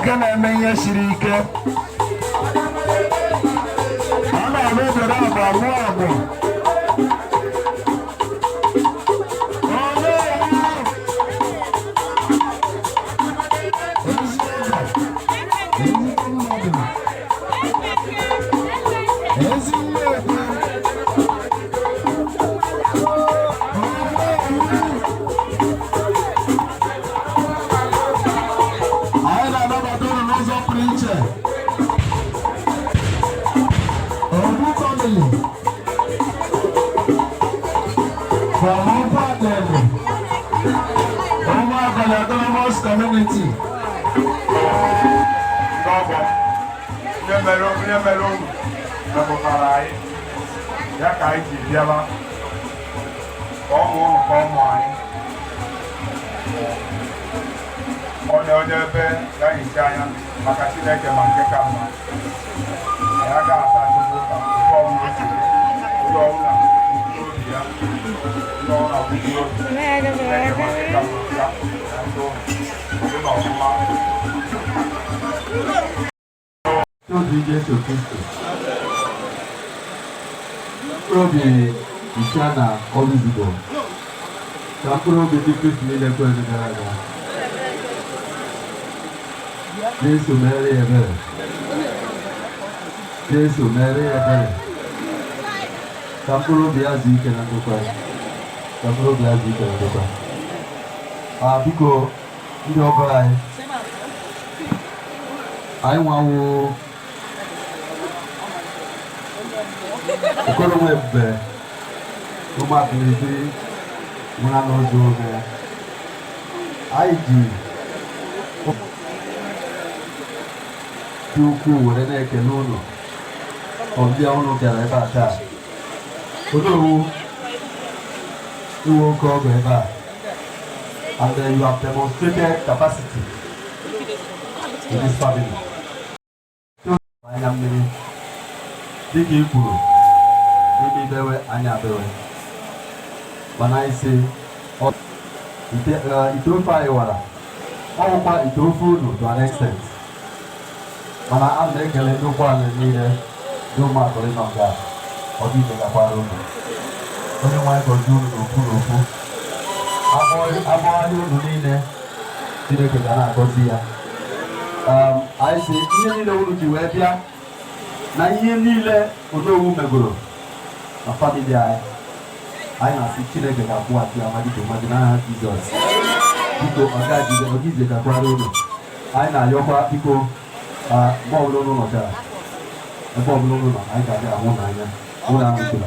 Nwoke na-eme ihe siri ike. Ọ na-abụ obodo abụọ mụọ abụọ. Ezigbo mmadụ. Ezi nwa ekwe. Anyị na-anabata unu n'ụzọ pụrụ iche. Obu family from Ụkwụagbele, Ụmụagbele Autonomous Community. Ndị ọgọ, ihe mere unu mepụtara anyị ya ka anyị ji bịaba ka ọ mụ ụnụ, ka ọ mụ anyị. Ọ na onye ebe ya hicha anya maka Chineke, ma nke ka mma anyị agaghị ata Chukwu ụta. Nke ọbụla o siri, onye ọbụla mkpụrụ obi ya, onye ọbụla mkpụrụ obi Chineke, ma nke ka mma ya na ndị ụnụ dị n'ọfụma. Obi Jesu Kristo. Mkpụrụ obi ise na ọlụzugbo. Ka mkpụrụ obi ndị Kristo niile kwere gara aga. Jesu mere ya ebere. Jesu mere ya ebere. Ka mkpụrụ obi ya zuo ike na ndokwa. Ka mkpụrụ obi ya zuo ike na ndokwa. Ah, biko, ndị ọgọ anyị. Anyị nwawo Okoronwa Ebube ụmụakịrịsị nwụra n'ụzọ oge ya. Anyị ji dị ukwuu were na-ekele unu ọbịa unu bịara ebe a taa. Onowu, iwe oke ọgọ ebe a, and then you have demonstrated capacity in this family. Anya mmiri dịka i kwuru ime ibewe anya bewe, mana anyị si ite ofe anyị wara, ọ bụkwa ite ofe unu to an extent. Mana a na-ekele ndị ụgbọala niile ndị ụmụakụrị nọ nga. Ọdịiche gakwara unu. Onye nwe anyị gọzie unu n'okwu n'okwu agbọghọrị unu niile. Chineke ga na-agọzi ya. Anyị si ihe niile unu ji wee bịa na ihe niile Onowu megoro na family anyị, anyị na-asị Chineke ga-akwụghachi ya mmadụ mmadụ n'aha Jizọs. Biko, ọgajize gakwara unu. Anyị na-ayọkwa, biko, mgbe ọbụla unu nọchara, ebe ọbụla unu nọ, anyị ga-abịa ahụ n'anya ụlọ ahụ chụrụ.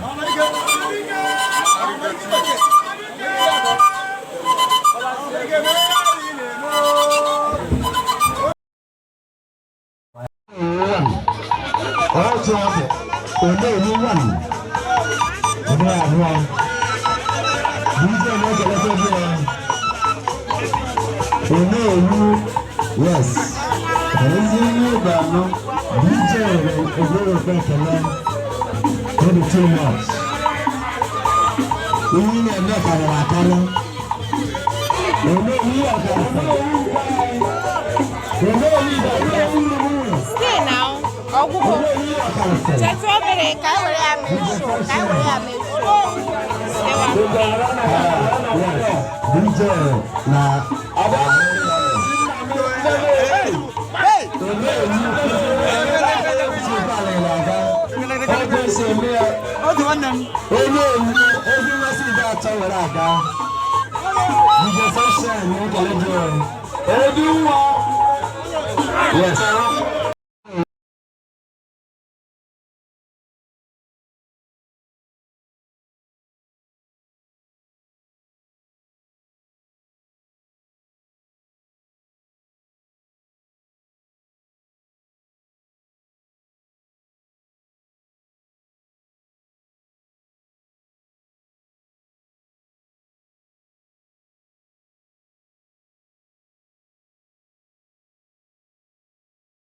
Otu afọ Onowu one, ọbụla abụọ DJ na-ekelekwa gị. Onowu, yes, ezi onye ịba anọ. DJ Ogorokwe, ekele. Ọ dị too much. Ihe ị na-eme karịrị akarị. Onowu ọkarịsị. Onowu Onowu. Stay now. Ọgwụgwọ. Onowu ọkarịsị. Chetụ obere ka anyị were ya mee show. Ka anyị were ya mee show. Stewa. Yes, DJ na onye owu ozi mmasị ide atọ were aga. DJ Sunshine, nkele gị. Edu nwa. Yes.